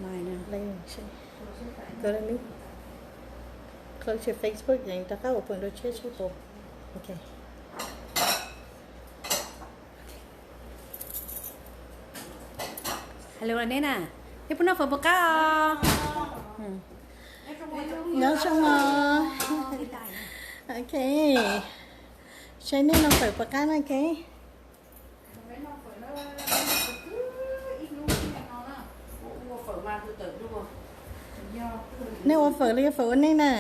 Leej, go to me. Close your Facebook, rov qab open rau tshiab tshiab pom. Ok. Hello nej na, nej puas noj fawm puas qab os? Nyob zoo os. Ok. Saib nej noj fawm puas qab na, ok. Nej ua fawm los yog fawm ua nej na?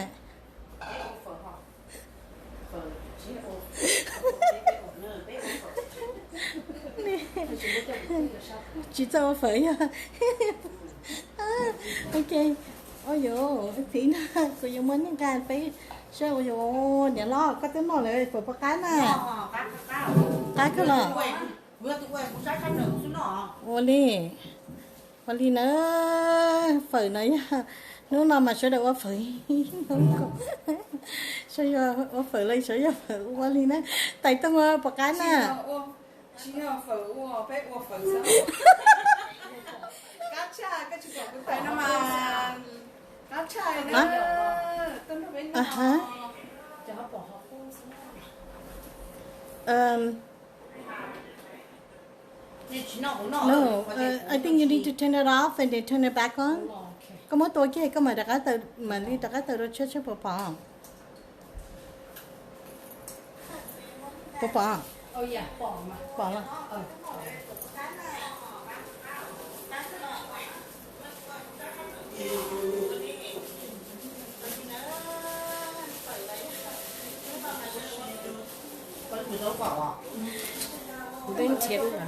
Tsis txawj ua fawm yog. Ok. Ua yuav txiv no, kuv yuav muab nej nqa peb saib. Ua yuav, niam hlob, koj twb noj lawm, fawm puas qab na? Qab kawg los? Ua li, ua li na, fawm no yog, hnub no mas sawv daws ua fawm. Sawv yog ua fawm los sawv yog fawm ua li na. Tais Tooj, puas qab na? Tsis yog fawm ua, peb ua fawm xwb. Qab tshaj, koj tsis pom kuv tais no mas qab tshaj na. No, uh, I think you need to turn it off and then turn it back on. Koj muab tua kiag, koj mam rov qab taws, mam li rov qab taws rau tshiab tshiab pom pom. Pom pom? Pom los? Kuv twb nrhiav lub na.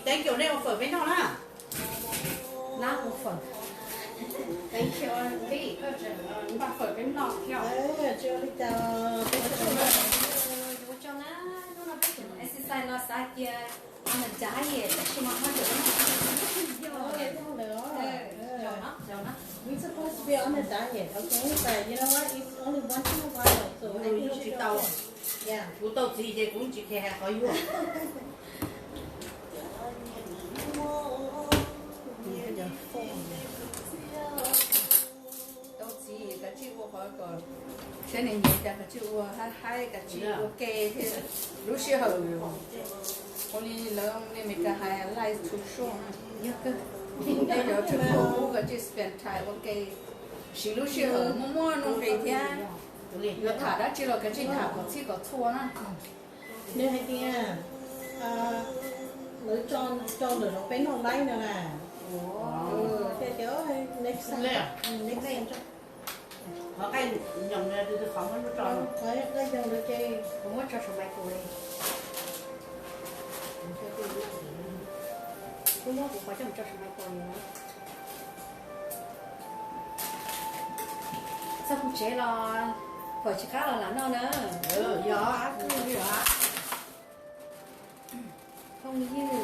Thank you, nej ua fawm peb noj na. Nab ua fawm. Thank you, Lee, koj tseem npaj fawm peb noj thiab. Tsis ua li cas, peb tseem ua tsaug na, hnub no peb tseem exercise no xav tias on a diet, tab sis mas ho tseem We supposed to be on a diet, okay? But you know what? It's only once in a while, so I think you should try. Yeah. Kuv tau txiv ces kuv tsis khe hais qhov yuag. Tau txiv kav tsij ua qhov kom saib nws nyiam cas kav tsij ua, haib haib kav tsij ua ke thiab. Lub sij hawm ua li lawv nej Meskas hais life's too short. Yog kawg. Tej cov tshwj kub kav tsij spend time ua ke, siv lub sij hawm muaj muaj nuj nqis thiab. Yuav tham dab tsi los kav tsij tham kom txhij kom txhua na. Nws hais tias lawv tso ntawm no peb noj laib no na. Thiaj tias next time, next time. Qhov qaij nyoos, qhov muab lub tso, qhov qaij nyoos no ces kuv muab tso saum microwave. Kuv muab kuv qhov coj mus tso saum microwave no. Txog kuv tsev los fawm tsis qab los lam noj na. Yog, phooj ywg,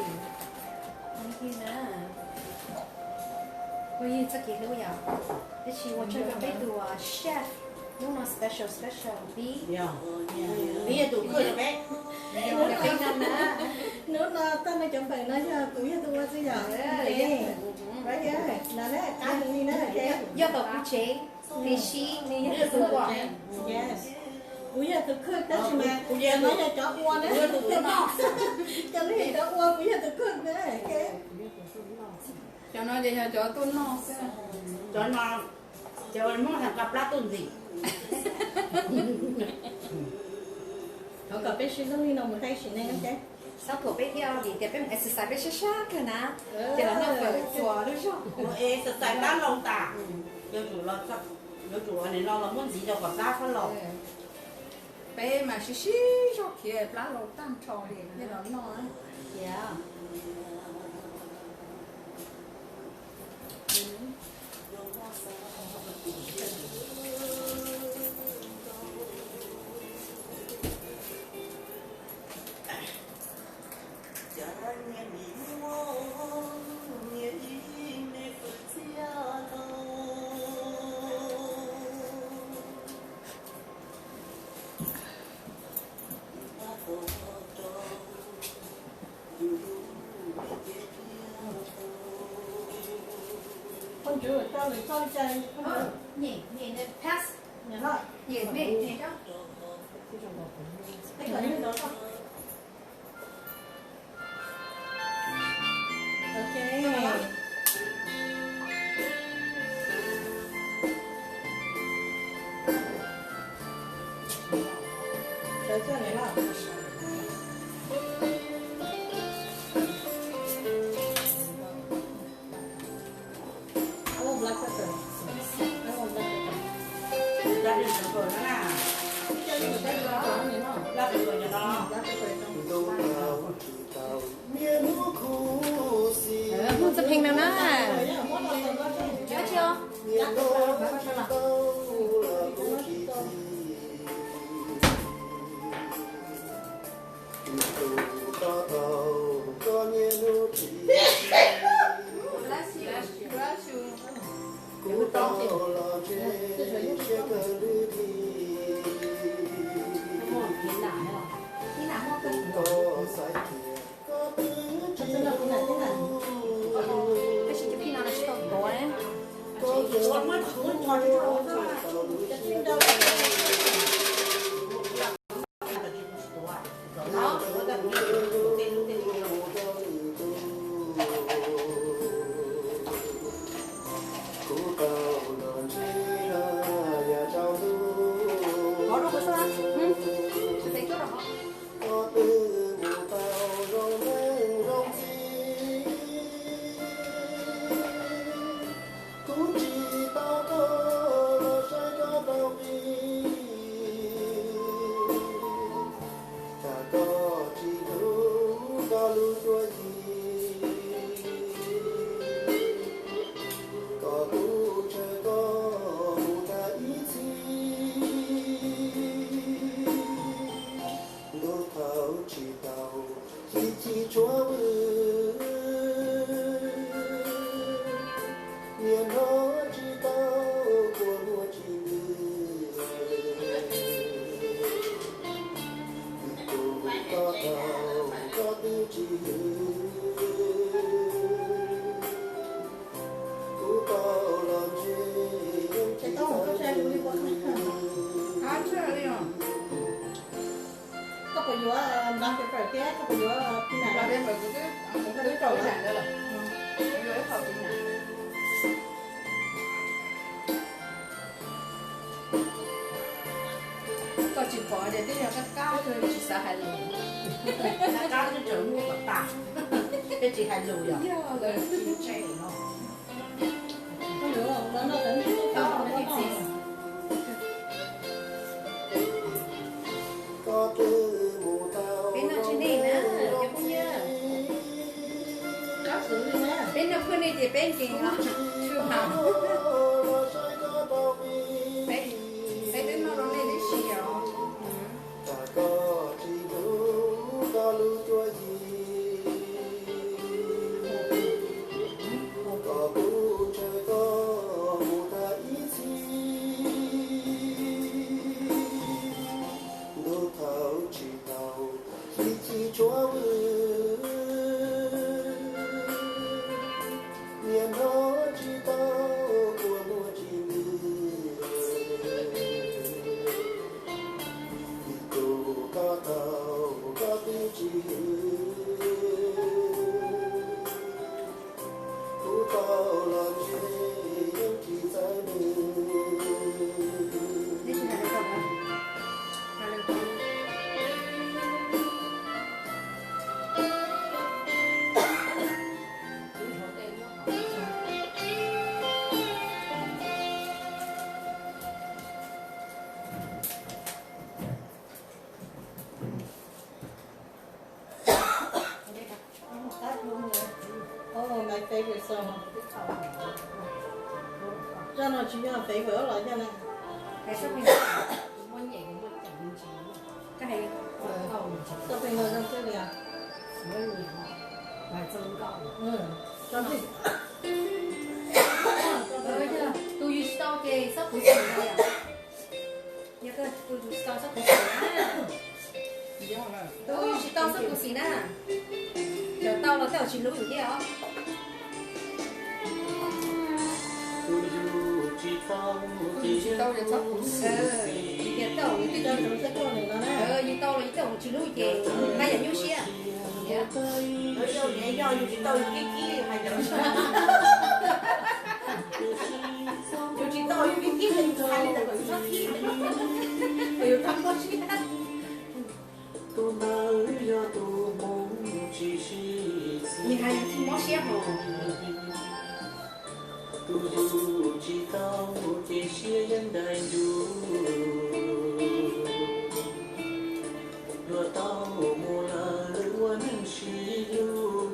phooj ywg na, phooj ywg txoj kev hlub yom. Tab sis ua tsaug rau peb tus chef hnub no special special Pib. Pib yog tus cook rau peb. Hnub no tag no cov fawm no yog kuv yog tus ua xwb yom. No na, qab heev li na. Yog tom kuv tsev, tiam sis nws yog tus ua. Yes. Kuv yog tus cook tab sis mas kuv yog, no yog cov ua na. Cov no yog cov ua, kuv yog tus cook na. Cov no ces yog cov tuaj noj xwb. Cov no, cov Hmoob hais nqa plab tuaj ntxim. Thov kom peb sib hlub li no mus tag sim neej na. Xob thuam peb thiab vim tias peb mus exercise peb sab sab kawg na, ces los noj fawm txhua lub zog. Mus exercise plab laus tas, yuav tsum, yuav tsum ua nim no los muab ntxiv rau kom plab txhob laus. Peb mas sib sib zog khiav plab laus tag nrho li thiaj los noj. Hu txoj pheej no na. Cov tsis os. Kuv tsis tau koj los saib koj tau pib, cas koj tsis hlub koj lub cuab yig, kom kuv ntshaw koj mus tag ib txhis. Ntuj thaum tsis tau chim chim tshuav vwm, niam hlob tsis tau kua muag tsis ntws, tus koj tau koj twb tsis hlub, kuv tau los ntse yeej tsis txawj. Koj puas yuav npab pepper thiab koj puas yuav peanut? Koj tsis pom tias twb yog kab kab, tsis xav hais lus. Kab kab twb tseem muaj kom tas, peb tsis hais lus yog. Peb noj tsis nej na, cov phooj ywg. Peb noj phooj ywg ces peb nkees os, tshwm heev. Peb, peb twb noj rau nej tib si os. Koj tsis hlub koj lub cuab yig, kom kuv ntshaw koj mus tag ib txhis. Ntuj thaum tsis tau chim chim tshuav vwm, niam hlob tsis tau kua muag tsis ntws, Zaj no tsis yog fev vawm los yog na. Txoj pheej no zoo xwb li. Tus yus tsis tau ces txhob khuv xim na. Yog tus yus tsis tau txhob khuv xim na. Tus yus tsis tau txhob khuv xim na. Cov tau los tej zaum tsis hlub yus thiab os. Tus yus tsis tau ces txhob khuv xim. Yus tau los yus tej zaum tsis hlub ces haj yam nyuaj siab. Yog yus tsis tau yus kib kib hais cov, yus tsis tau yus kib kib yus hais li ntawd kom yus txhob kib, kom yus tau mob siab. Tus ntawd yog tus hmoov tsis sib txis. Nws hais yus tsis mob siab hos. Tus yus tsis tau ces siab yeej dai ncuv. Luag tau mus lawm ua neej sib hlub.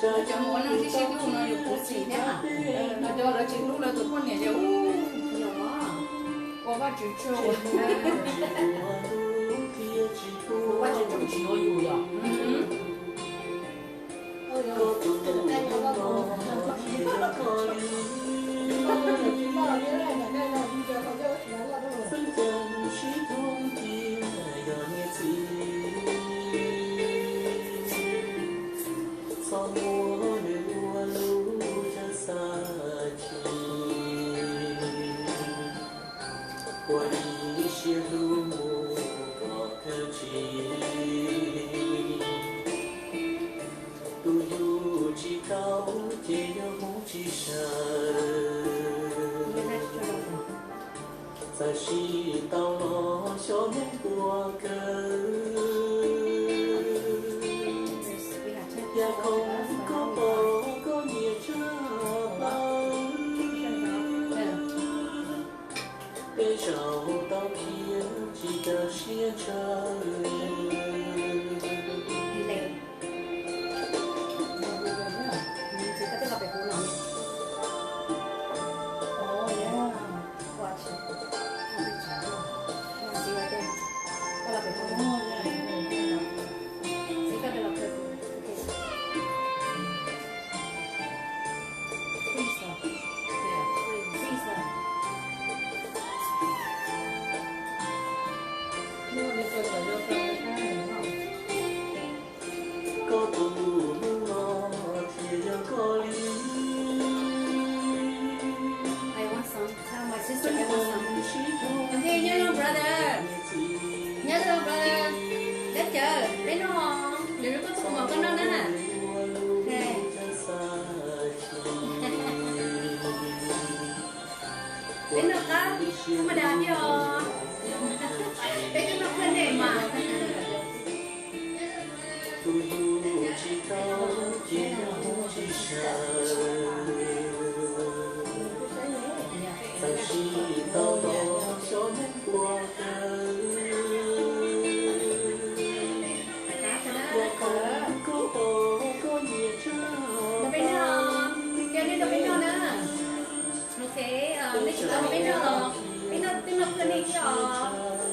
Cov mus ua neej sib sib hlub no yus khuv xim thiab. Cov lawv tsis hlub lawv tus poj niam ces ua Vajtswv tsaug, Vajtswv tsaug tsis yuav yus yom. Txhob muab nws ua lub chaw xav chim, ua li siab hlub mus kom kawg tsis. Tus yus tsis tau ces yog hmoov tsis sawv. Txawm sib tau los xyov neeg puas kawg. Yam khoom koj pom koj nyiam tshaj plaws. Peb zaum tau khiav tsis kaw siab ntshaw. Koj tus hnub no thiaj yog koj li. I want some. Tell my sister I want some. Okay, nyob zoo brother. Nyob zoo brother. Dab cawv, peb noj, nws lub koj tus mos koj noj na. Peb noj qab, thaj ma das thiab os. Peb twb noj kawg nej mas. Tus yus tsis tau ces yog hmoov tsis sawv. Txawm sib tau los xyov neeg puas kawg. Yam khoom koj pom koj nyiam tshaj plaws. Peb noj, cov nej nrog peb noj na. Ok, nej tsis tau peb noj los peb noj twb noj kawg nej thiab os.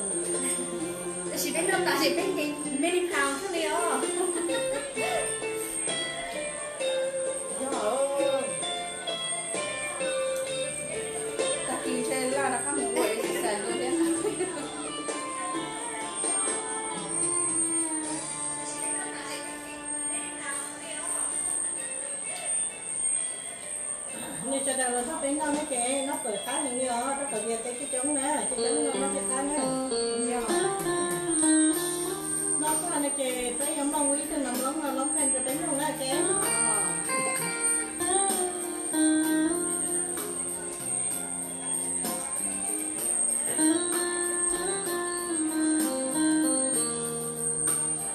Tab sis peb noj tas ces peb nkees me li khoom xwb li os. Yog, tag kis ntshe laj rov qab mus ua exercise dua thiab. Nej sawv daws los nrog peb noj na ces noj pawm qab heev li os, rau qhov tias peb coob coob na, coob coob noj noj thiaj qab na. Noj tag no ces peb yuav mloog ib tug nam loob no loob pheej rau peb mloog na ces.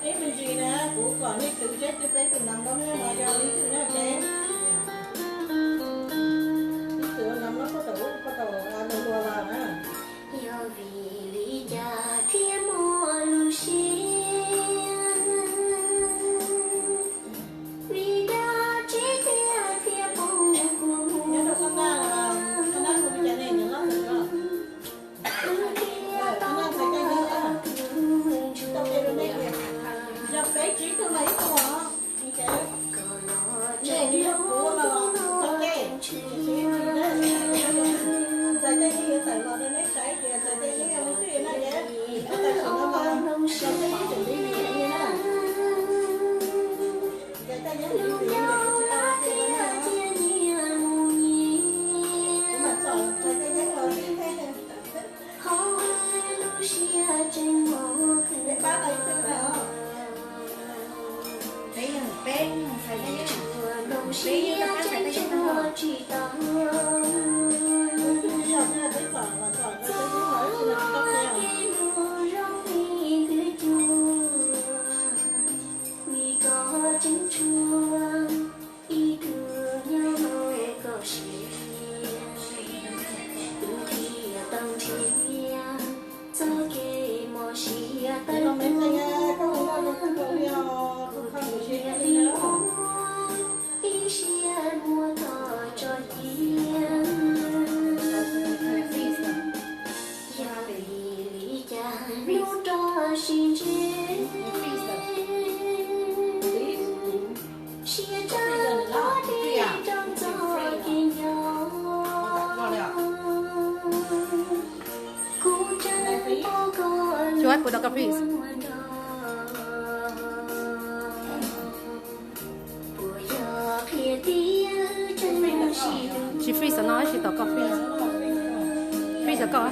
Ib me ntsis na kuv kom nej twv seb twb peb tus nam loob no yog leej twg na ces. Ib tug nam loob puag thaum ub puag thaum luag luag los na. Yog vim li cas thiaj muaj lub siab Tsib tug mas ib tug os. Ces nej li kuv no los txog kej, ntxawm tej yeej yuav tawm los rau neb saib tias ntxawm tej yeej ua twj na ces tawm saum no mas ntxawm tej yeej tseem li li li na. Ntxawm tej yeej li li li tsis tau ua tiag li na. Kuv mam txom ntxawm tej yeej los li. Peb pab tau ib tug na os. Peb yog peb, peb yog peb, peb yog peb tsis tau. She want put the capris. She freeze no, she tau koj freeze. Freeze koj.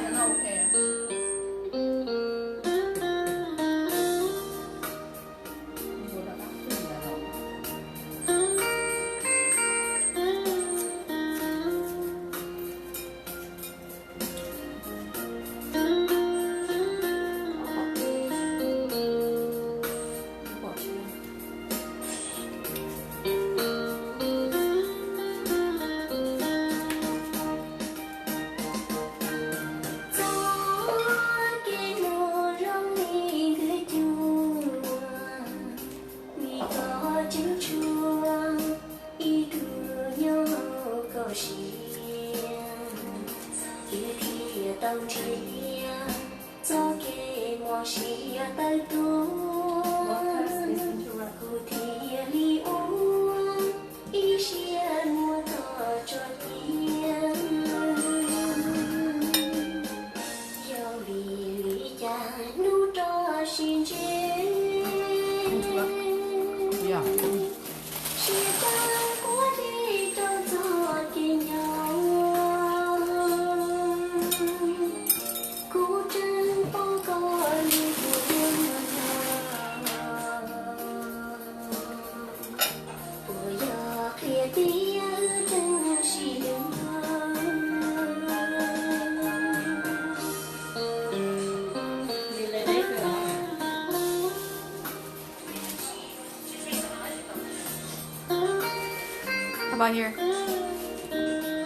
How about here?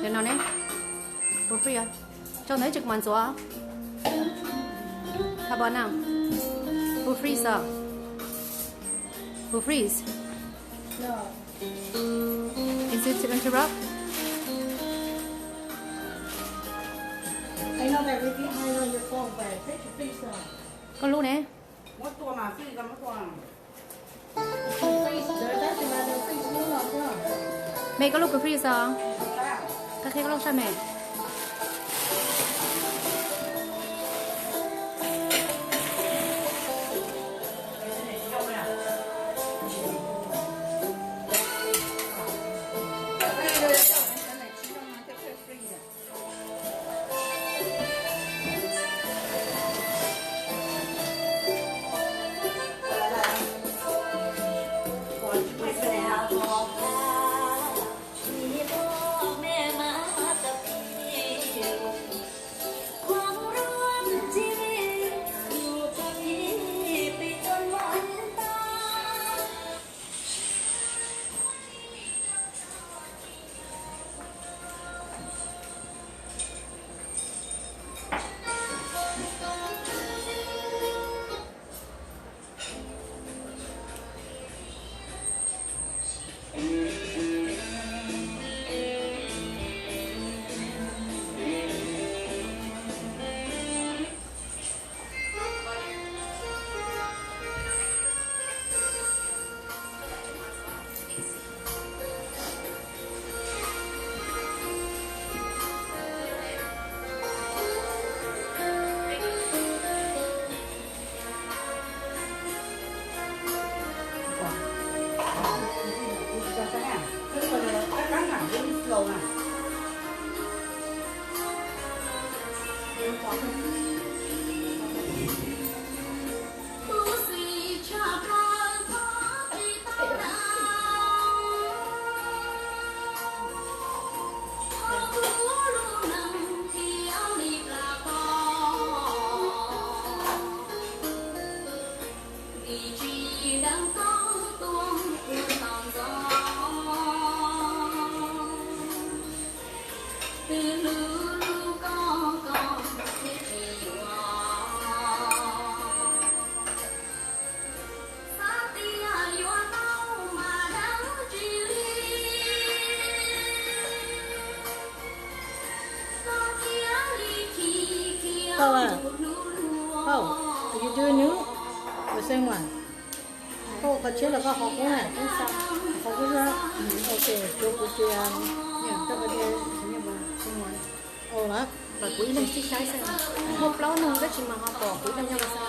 Ntawm no ne? Pub freeze os. Tso ntawd tsis mas ntxuav. How about now? Pub freeze os. Pub freeze. Is it to interrupt? Koj lub ne? Mej koj lub pub freeze os. Koj qhib koj lub sab mej. Tau, tau, you do new, the same one. Koj ua qhov tshiab los koj qhov qub na? Qhov qub xwb. Ok, kuv, kuv tsis, koj qhov tias, ua los. Pom kuv ib leeg xwb saib xwb. Muaj plaub leeg tab sis mas ho pom kuv ib leeg nyob xwb.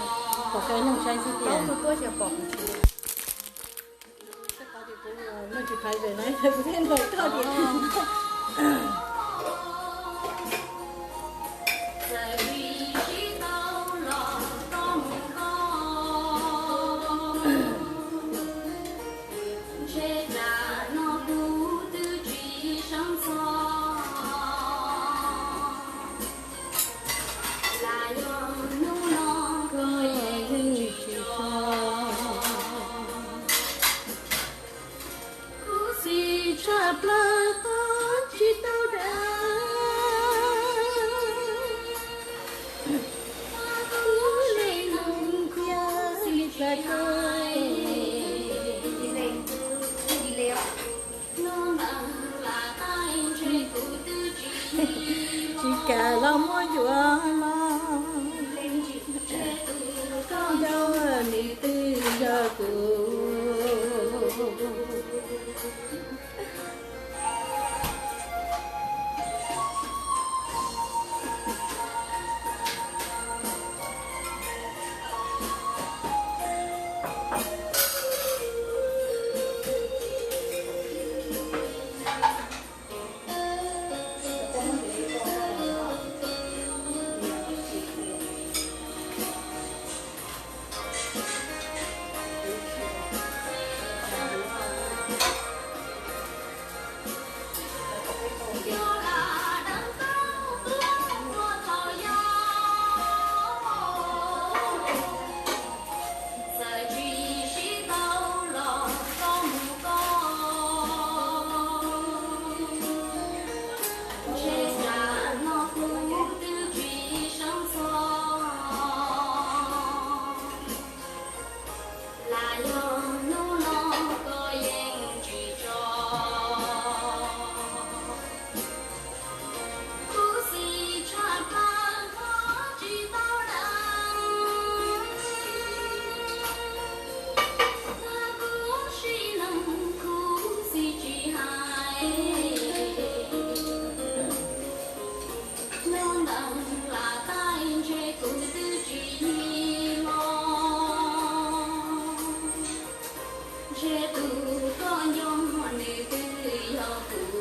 Pom koj ib leeg saib xwb tiag. Plaub leeg tuaj ces pom kuv tsis. Kuv tsis phais ze na, kuv thiaj nrog koj tias. Khuv xim tshaj plaws qhov tsis tau dag. Kuv li nug kiag li plaws koj. Tsis kam los muab yuav los, koj nco nws twb yog kuv. Ntshe tus koj nco nws twb yog kuv.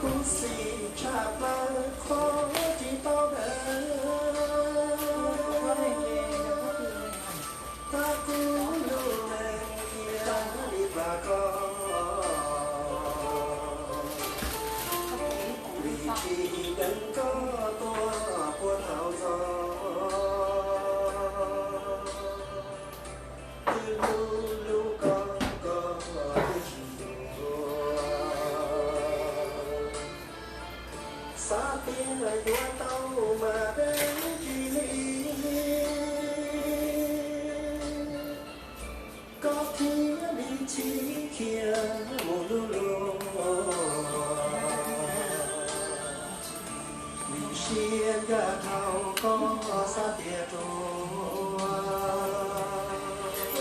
Khuv xim tshaj plaws qhov tsis tau dag.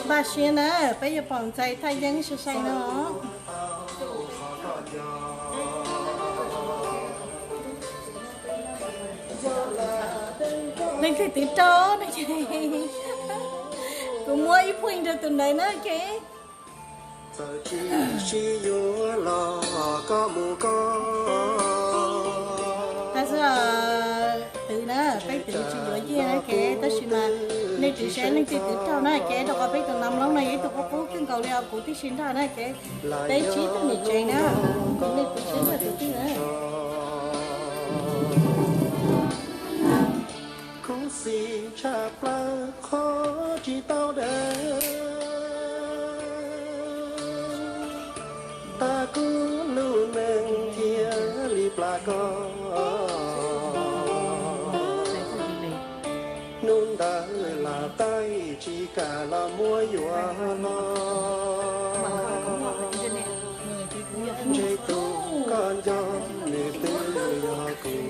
Npaj siab na, peb yuav pom ntxais thaj yeeb sai sai no. Leej twg twv rau no ces kuv muab ib phuj rau tus ntawd na, ok. Twv na, peb twv tsis yuav yeej na, ok, tab sis mas nej twv seb leej twg twv rau na, ok, rau qhov peb tus nam loob no yog ib tug qub qub kawg nkaus li os, kuv tib si nrog na, ok. Peb tsib tug niam tsev na, nej twv seb nrog tus twg na. Khuv xim tshaj plaws qhov tsis tau dawb, tag kuv lub neej thiaj li plam koj. Hnub ntawd lam taij tsis kam los muab yuav los, ntshe tus koj nco nws twb yog kuv.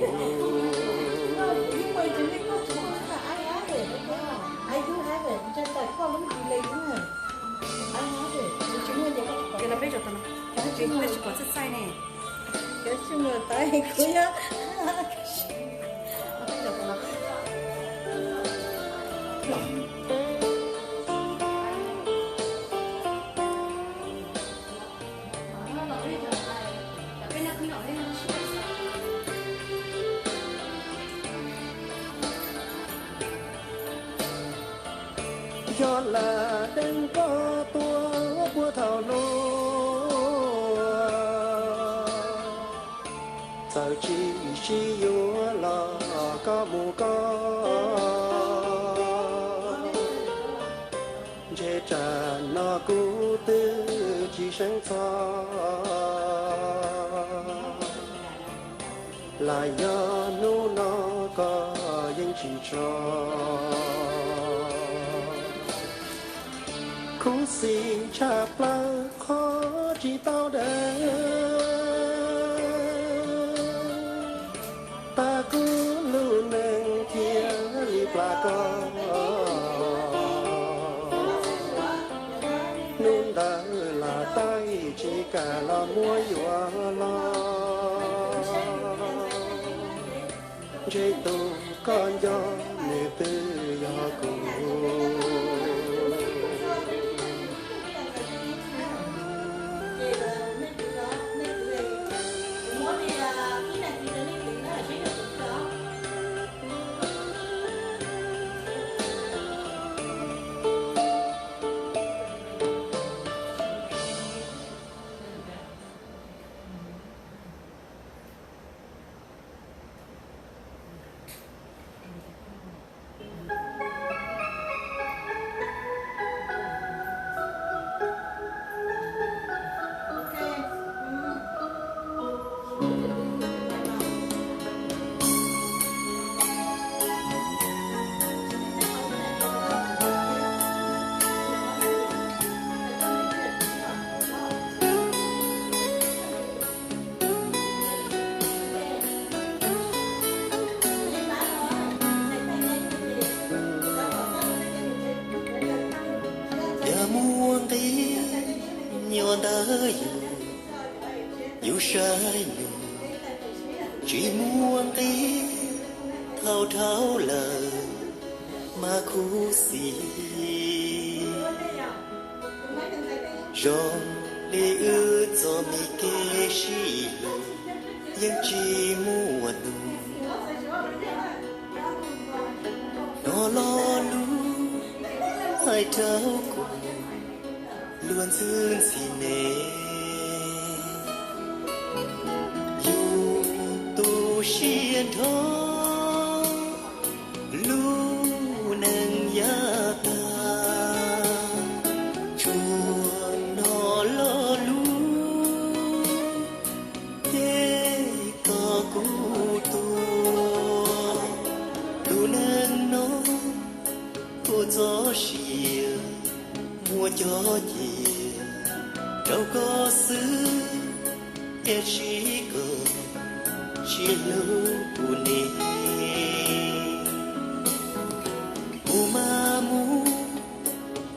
Yog lam deev koj tuaj puag thaum hlub, txawm tsis sib yuav los koj mus koj. Ntshe tsam no kuv twb tsis seev txog, lam yog hnub no koj yeej tsis tso. Khuv xim tshaj plaws qhov tsis tau dawb, tag kuv lub neej thiaj li plam koj. Hnub ntawd lam taij tsis kam los muab yuav los, ntshe tus koj nco nws twb yog kuv. Yog muaj nqis nyuag ntawd yus, yus saib nws tsis muaj nqis, thaum dhau lawm mas khuv xim. Zoo li wb txoj me kev sib hlub yeej tsis muaj nus. Hnov lo lus hais rau kuv luag ntxhi ntxhi ne, yus tu siab nrho lub neej yav tag, tsuas hnov lo lus ces koj kuv tus. Rau koj xwb, tiam sis koj tsis hlub kuv ne. Kuv mam mus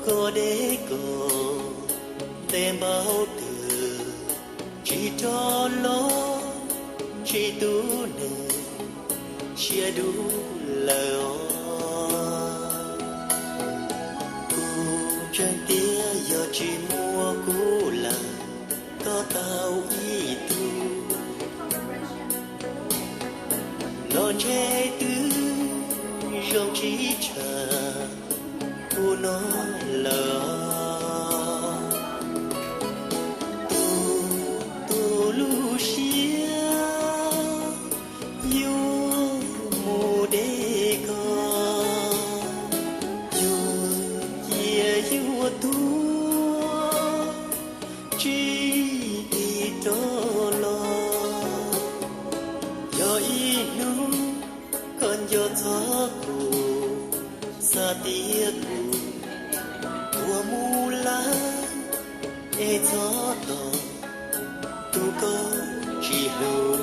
koj deb koj, ntev npaum twg tsis rov los, ntsib tus neeg siab dub lawm os. Kuv ntseeg tias yog tsis muaj kuv lawm, koj tau ib tug los ntshe twb zoo tsis tshaj kuv no lawm os. Tus, tus lub siab yuav mus deb koj, yuav cia yuav tuag tsis tig rov los. Yog ib hnub koj nco txog kuv, xav tias kuv tuag mus lawm, es txhob tos tus koj tsis hlub.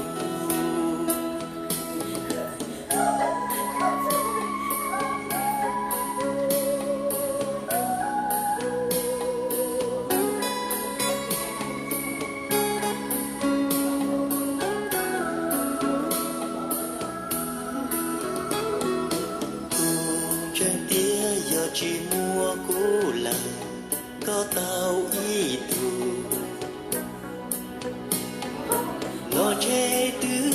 Kuv ntseeg tias yog tsis muaj kuv lawm, koj tau ib tug los ntshe twb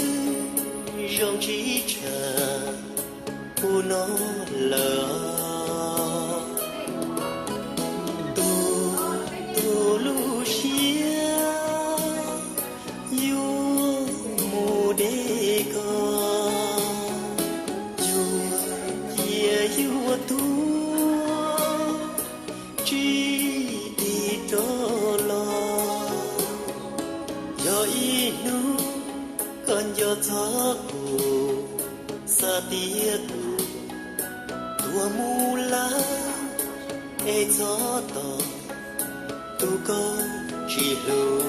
zoo tsis tshaj kuv no lawm os. Tus, tus lub siab yuav mus deb koj, yuav cia yuav tuag tsis tig rov los. Yog ib hnub koj nco txog kuv, xav tias kuv tuag mus lawm, es txhob tos tus koj tsis hlub.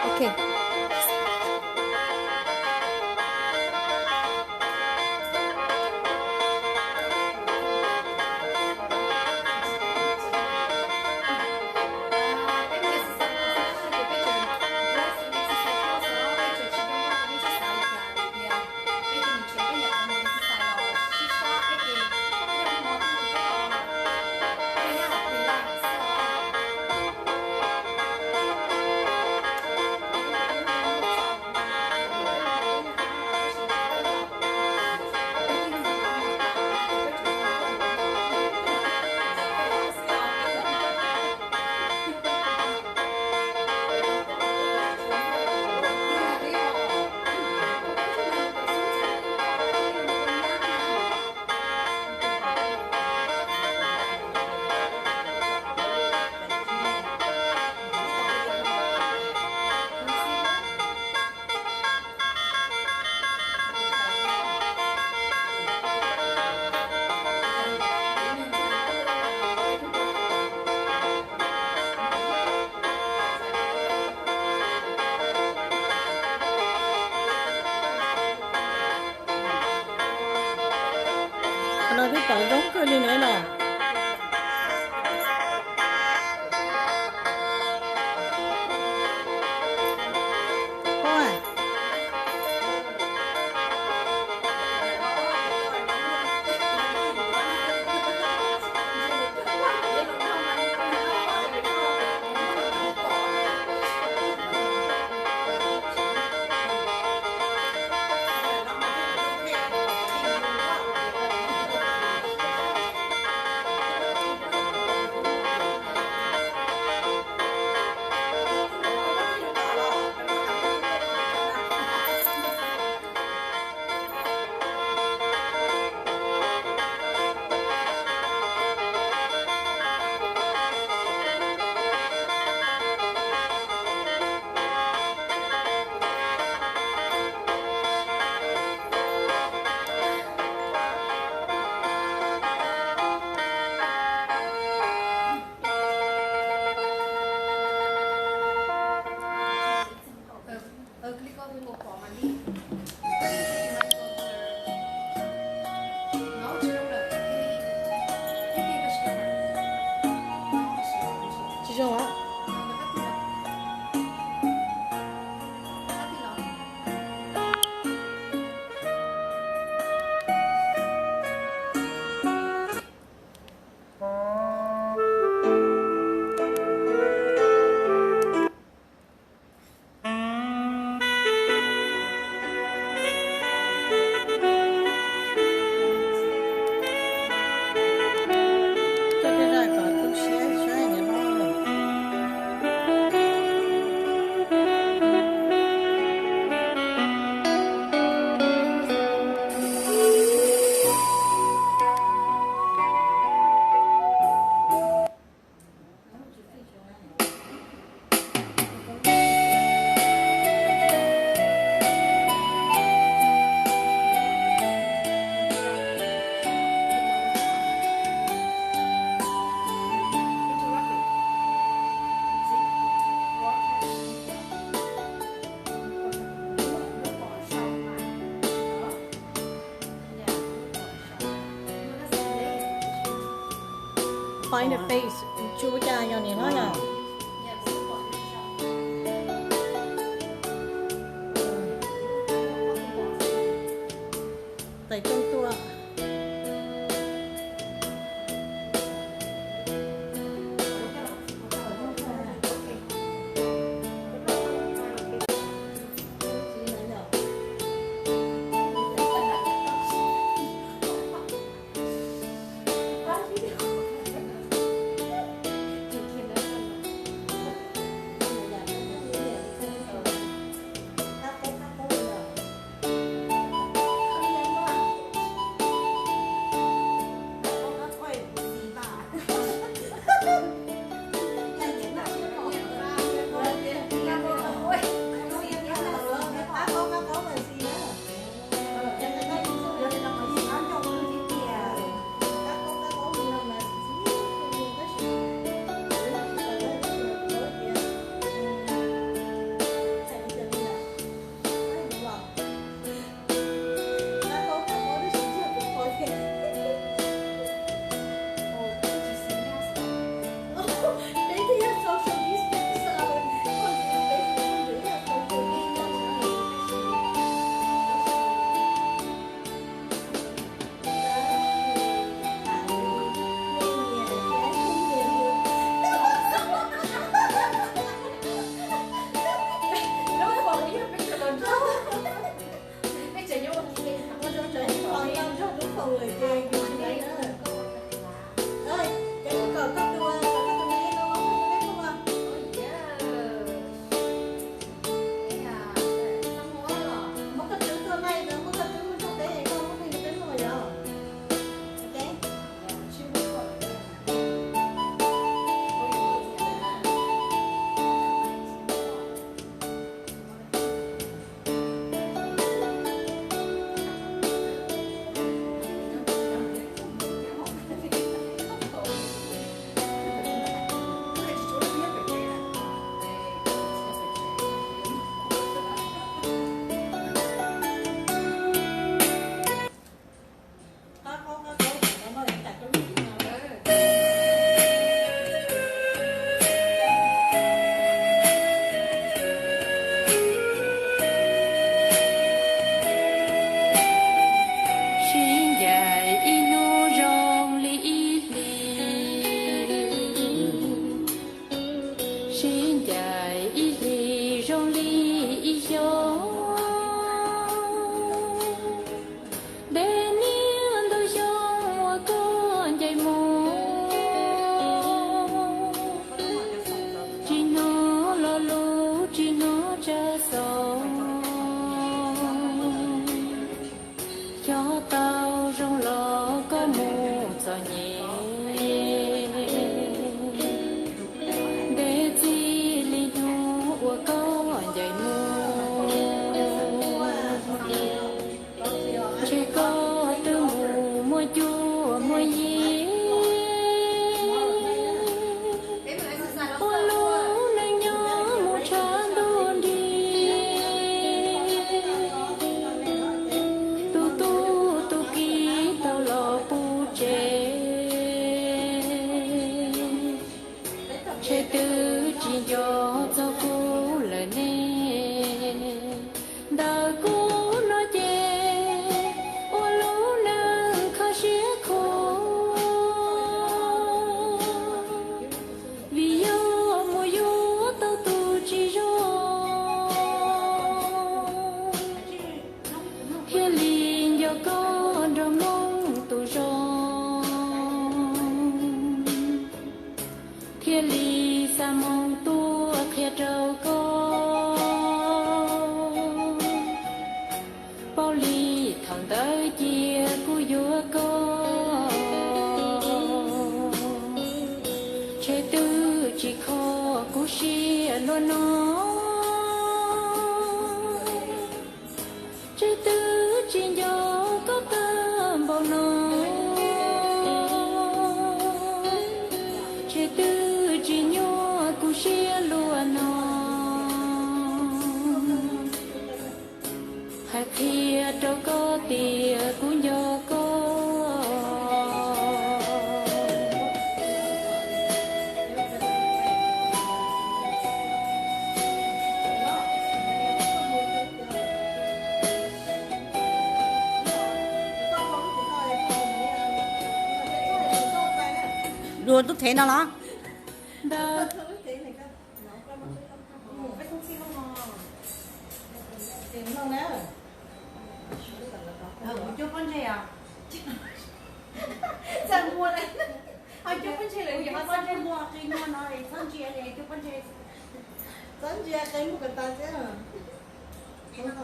Ok. Tau zoo kawg li na los. Tsis zoo a. Find a face, tsis ua cas yog nim no yog tais rooj tuaj. Sib ncaim ib hlis zoo li ib xyoos, ntev niaj ntau xyoo uas koj ncaim mus, tsis hnov lo lus tsis hnov tsaj xov, xyov tau zoo los koj mus txom nyem, ntev txij li hnub uas koj ncaim mus, ntshe koj twb mus muaj cuab muaj yig, ua lub neej nyob mus tshav ntuj nrig, tus tub tus kiv tau los pub tsev, ntshe twb tsis nco txog kuv lawm ne. Ntawm kuv no ces ua lub neej kho siab khuav, vim yog mus yuav tau tus tsis zoo, thiaj li nco koj nrog Hmoob tus zoo, thiaj li xa moo tuaj qhia rau koj, paub li thaum ntawd cia kuv yuav koj, ntshe twb tsis kho kuv siab luaj no, ntshe twb tsis nco koj tag npaum no, ntshe twb tsis nyuaj kuv siab luaj no, hais qhia rau koj tias kuv nco koj. Dua lub thev no los? Cuab pob ntseg os. Txaj muag, cuab pob ntseg lawm, cuab pob ntseg muag qi muag no, txhob ntsia, cuab pob ntseg, txhob ntsia qe muag ko tas xwb.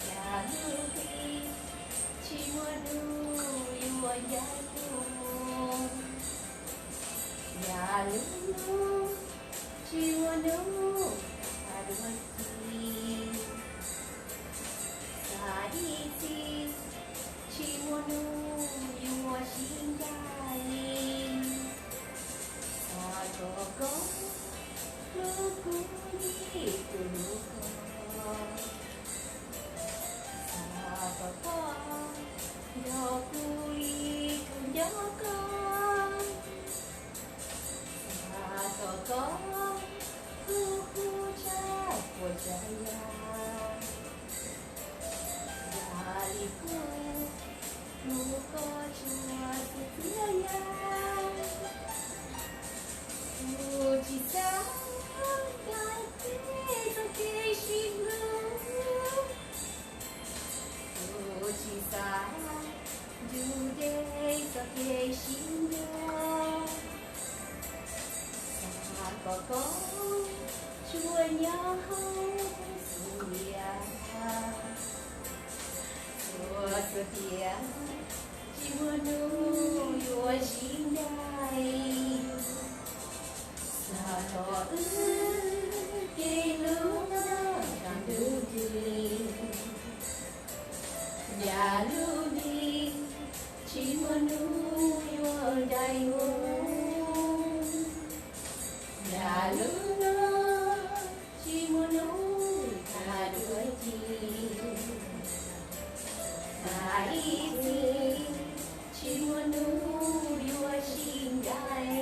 Cas lub hli tsis muaj hnub yuav ncaim kuv, yam lub hnub tsis muaj hnub tag dua ci, xav ib txhis tsis muaj hnub yuav sib ncaim li. Xav kom koj hlub kuv li kuv hlub koj, xav kom koj nco kuv li kuv nco koj, xav kom koj hlub kuv tshaj puas tsav yam, yam li kuv hlub koj tshaj txhua txhia yam. Kuv tsis xav ncaim Hauv kuv xub ntiag, txhua txhua tiam, tsis muaj hnub yuav sib ncaim. Xav kom wb kev hlub nyob rau ntuj twg, yam lub hli tsis muaj hnub yuav ncaim mus. Yam lub no tsis muaj hnub tag dua ci, mas ib txhis tsis muaj hnub yuav sib ncaim.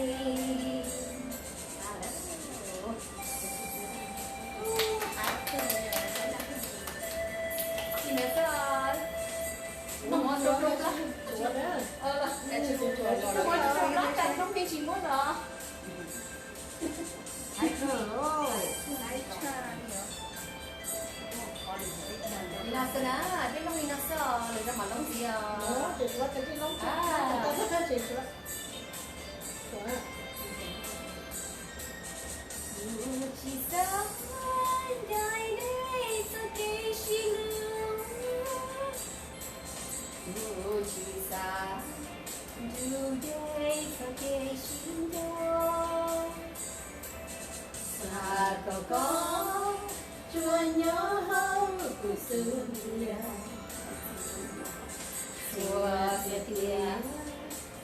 Li no xwb na, peb loob li no xwb os, lwm zaus mam loob ntxiv os. Kuv tsis xav ncaim nej txoj kev sib hlub, kuv tsis xav nrug deb txoj kev sib nco. Xav kom koj tsuas nyob hauv kuv xub ntiag, txhua txhua tiam,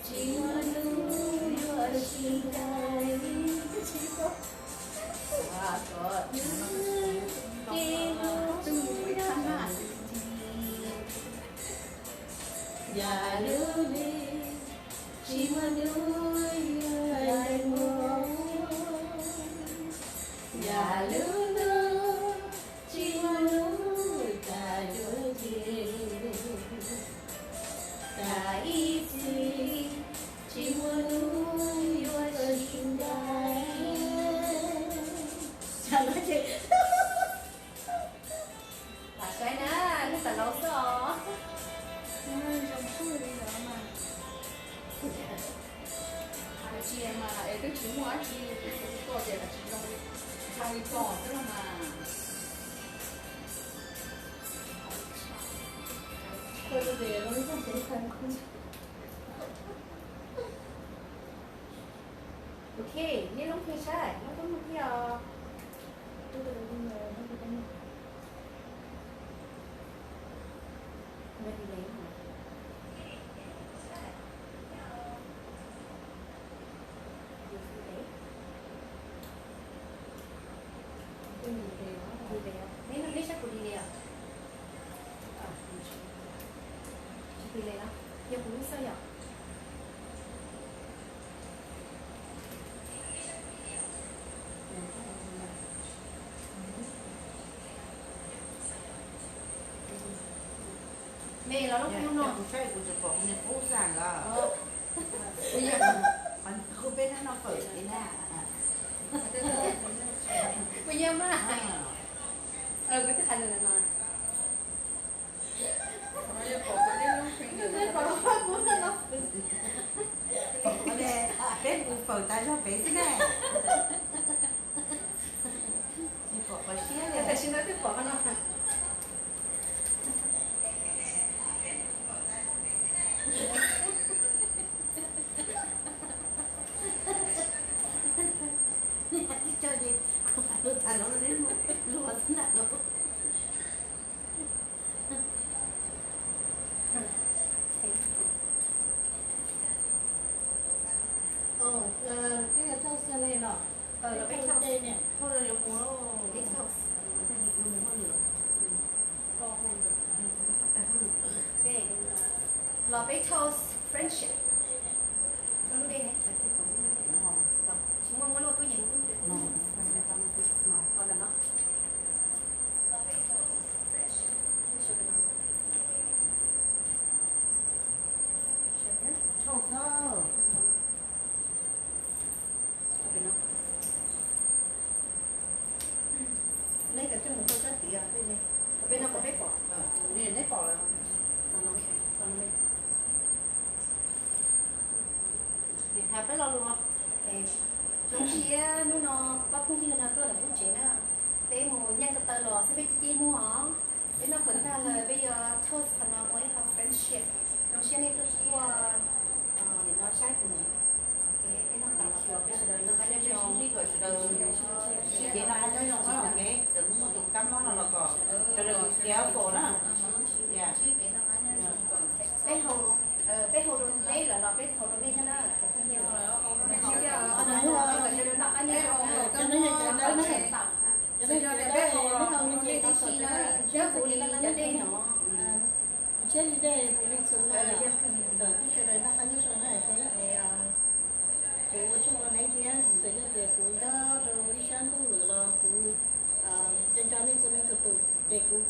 tsis muaj hnub yuav sib ncaim. Xav kom wb kev hlub nyob rau ntuj twg, yam lub hli tsis muaj hnub yuav ncaim mus, yam lub ntuj tsis muaj hnub tag dua ci, tas ib txhis tsis muaj hnub yuav sib ncaim. Tam saib na, nej tam laus xwb os. Zoo li ntawd mas. Hais tias mas es twb tsis muaj dab tsi, kuv kuj tias tsis zoo li, zoo li ko xwb no mas. Ok, nej loob pheej saib, loob koob mus thiab os. Neb saib kuv li li os. Tsis pis li los yog kuv lub xwb yom? Me los lub no kuv tsis pom kuv niag qub xwb os. Kuv yog, kuv peb no fawm li na. Kuv yog mas. Kuv twb hais lus no. Peb mus fawm tas zog pem xwb ne. Pom qhov siab li. Tam sim no twb pom qhov no. Twb tso ces kuv hais lus tas los luag xwb ntag. Peb yuav thauj xwb ne los? Thauj yuav mus lauj. Los peb thauj friendship. Lub dej ne, tsis muaj, muab lub tub yees lub. Ntawm no. Thauj xwb. Neb kav tsij mus rau sab tid, peb no kom peb pom. Neb pom lawm. Hais peb lo lus. Zoo siab hnub no kuv pab phooj ywg no tuaj ntawm lub tsev na. Peb mus Los xwb peb cia li mus os. Peb noj puas tag lawm peb yuav toast qhov no ua ib qho friendship. Zoo siab nej tuaj, tuaj nim no saib kuv. Peb noj tas los peb sawv daws noj qab nyob zoo. Sib kev noj qab nyob zoo na, ok. Txawm muaj tus kab mob no los kom sawv daws careful na. Peb hau, peb hau rau peb lawm los peb hau rau nej thiab na. Sawv daws noj qab nyob zoo. Siab kuv li cov dej no. Siab li dej kuv li txhuv no. Yog sawv daws noj qab nyob zoo na. Kuv ua tsaug rau nej thiab, txawm yog tias kuv nyob rau ib sab ntuj lawm los kuv nco nco nej txhua leej txhua tus, ces kuv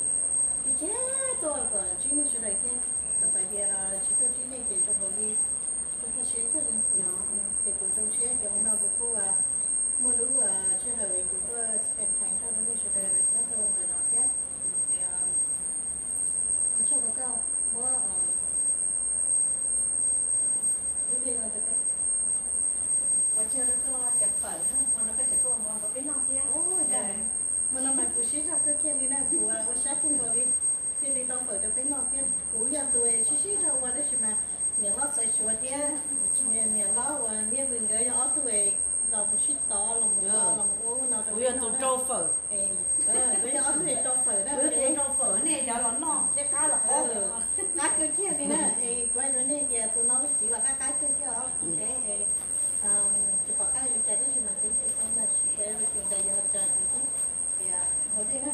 thiaj tuaj kom ntsib nej sawv daws thiab. Rau qhov tias tsis tuaj ntsib nej ces zoo nkaus li kuv tu siab kawg li. Ces kuv zoo siab ces hmo no kuv kuj muaj lub sij hawm kuv tuaj spend time nrog rau nej sawv daws nyob rau ntawm no thiab. Ua tsaug rau koj muab lub dej no rau peb. Ua tsaug rau koj cov fawm, hmo no koj tseem tuaj ua mov rau peb noj thiab. Hmo no mas kuv sib zog kawg kiag li na, kuv ua siab kawg nkaus li thiaj li tau fawm rau peb noj thiab. Kuv yog tus sib sib zog ua tab sis mas niam hlob Xaiv Suav thiab niam hlob uas Nyiaj Vwm nkawd yog ob tug los mus sib tov los mus tov los mus ua no rau peb noj. Kuv yog tus rau fawm. Kuv yog ob tug rau fawm na, rau fawm nej cov los noj thiab qab los qab. Qab kawg kiag li na, es kuv hais rau nej tias tus no lub txiv los qab qab kawg kiag os. Tsis pom qab li cas tab sis mas thank you so much for everything that you have done. Hau dej na.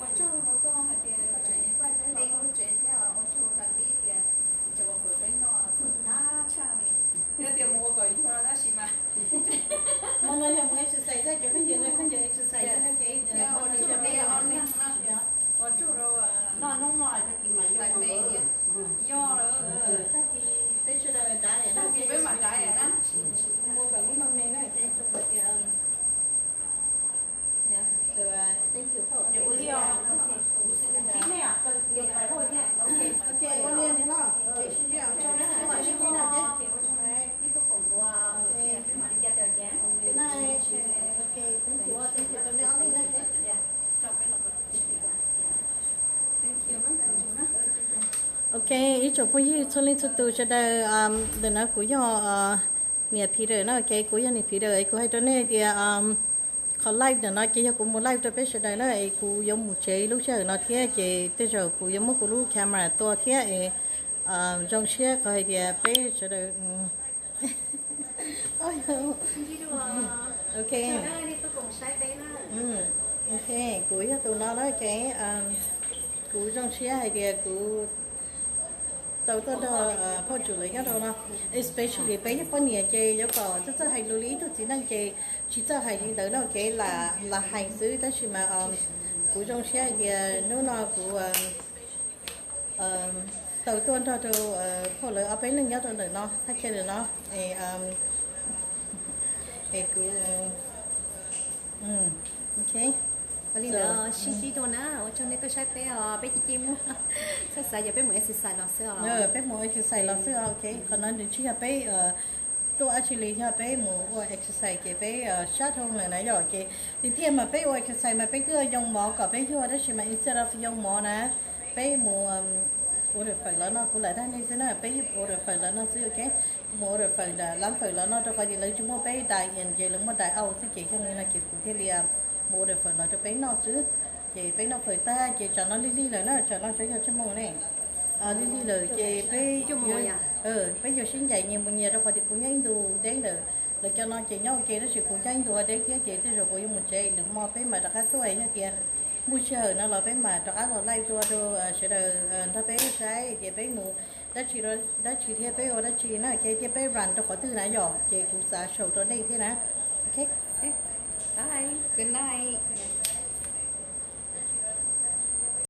Ua tsaug rau koj hais tias koj tseem nyiam kuaj peb los koj lub tsev thiab ua tsaug rau Kanpib tias tseem ua fawm peb noj, fawm qab tshaj li. Yog tias mus ua kom yog tab sis mas hmo no yog mus exercise xwb, cov phooj ywg no pheej yog exercise xwb na, kev ua tsaug rau tais me thiab, yog lawm, tag kis peb sawv daws dav, tag kis peb mam dav na. Mus kom lub no me na, rau qhov tias Ok, ib tsoom phooj ywg txhua leej txhua tus sawv daws, ntawm no kuv yog niam Peter na, ok, kuv yog niam Peter es kuv hais rau nej tias qhov live ntawm no ces yog kuv mus live rau peb sawv daws na, es kuv yuav mus tsev lub sij hawm no thiab ces tej zaum kuv yuav muab kuv lub camera tua thiab es zoo siab qhov hais tias peb sawv daws Ok, ok, kuv yog tus no na, ok. Kuv zoo siab hais tias kuv tau tuaj nrog phauj Tsum lawv nyob rau no, especially peb yog poj niam ces yuav kom txawj txawj hais lus li ib tug txiv neej ces tsis txawj hais li ntawd no, ok, lam hais xwb tab sis mas kuv zoo siab hais tias hnub no kuv tau tuaj nrog rau phauj lawv ob peb leeg nyob rau ntawm no thaj chair ntawm no es kuv ok. Ua li ntawd sib ntsib dua na, ua tsaug nej tuaj saib peb os, peb cia li mus, xav xav yog peb mus exercise los xwb os. Peb mus exercise los xwb os, ok, qhov no nws tsis yog peb tuaj actually yog peb mus ua exercise ces peb sab dhau lawm na yom, ces tiag tiag mas peb ua exercise mas peb twb yoo mov kom peb yuag tab sis mas instead of yoo mov na, peb mus order fawm los no, kuv lam dag nej xwb na, peb order fawm los no xwb, ok. Mus order fawm ntawm lab fawm los no rau qhov ces lawv tsis muaj peb dine in ces lawv muaj dine out xwb ces yog li no ces kuv thiaj li mus order fawm los rau peb noj xwb. Ces peb noj fawm tag ces tsam no lig lig lawm na, tsam no saib yog tsib moos ne. Lig lig lawm ces peb, peb yuav sib ncaim nyias mus nyias rau qhov tias kuv nyob ib ntus deb ntawm lawv cov no ces nyob ua ke tab sis kuv nyob ib ntus deb thiab ces tej zaum kuv yuav mus tsev lwm hmo peb mam rov qab tuaj, yog tias muaj sij hawm no los peb mam rov qab los live dua rau sawv daws nrog peb saib tias peb mus dab tsi, dab tsi thiab peb ua dab tsi na, thiab peb run rau qhov twg na yom, ces kuv xav show rau nej thiab na. Ok, bye, good night.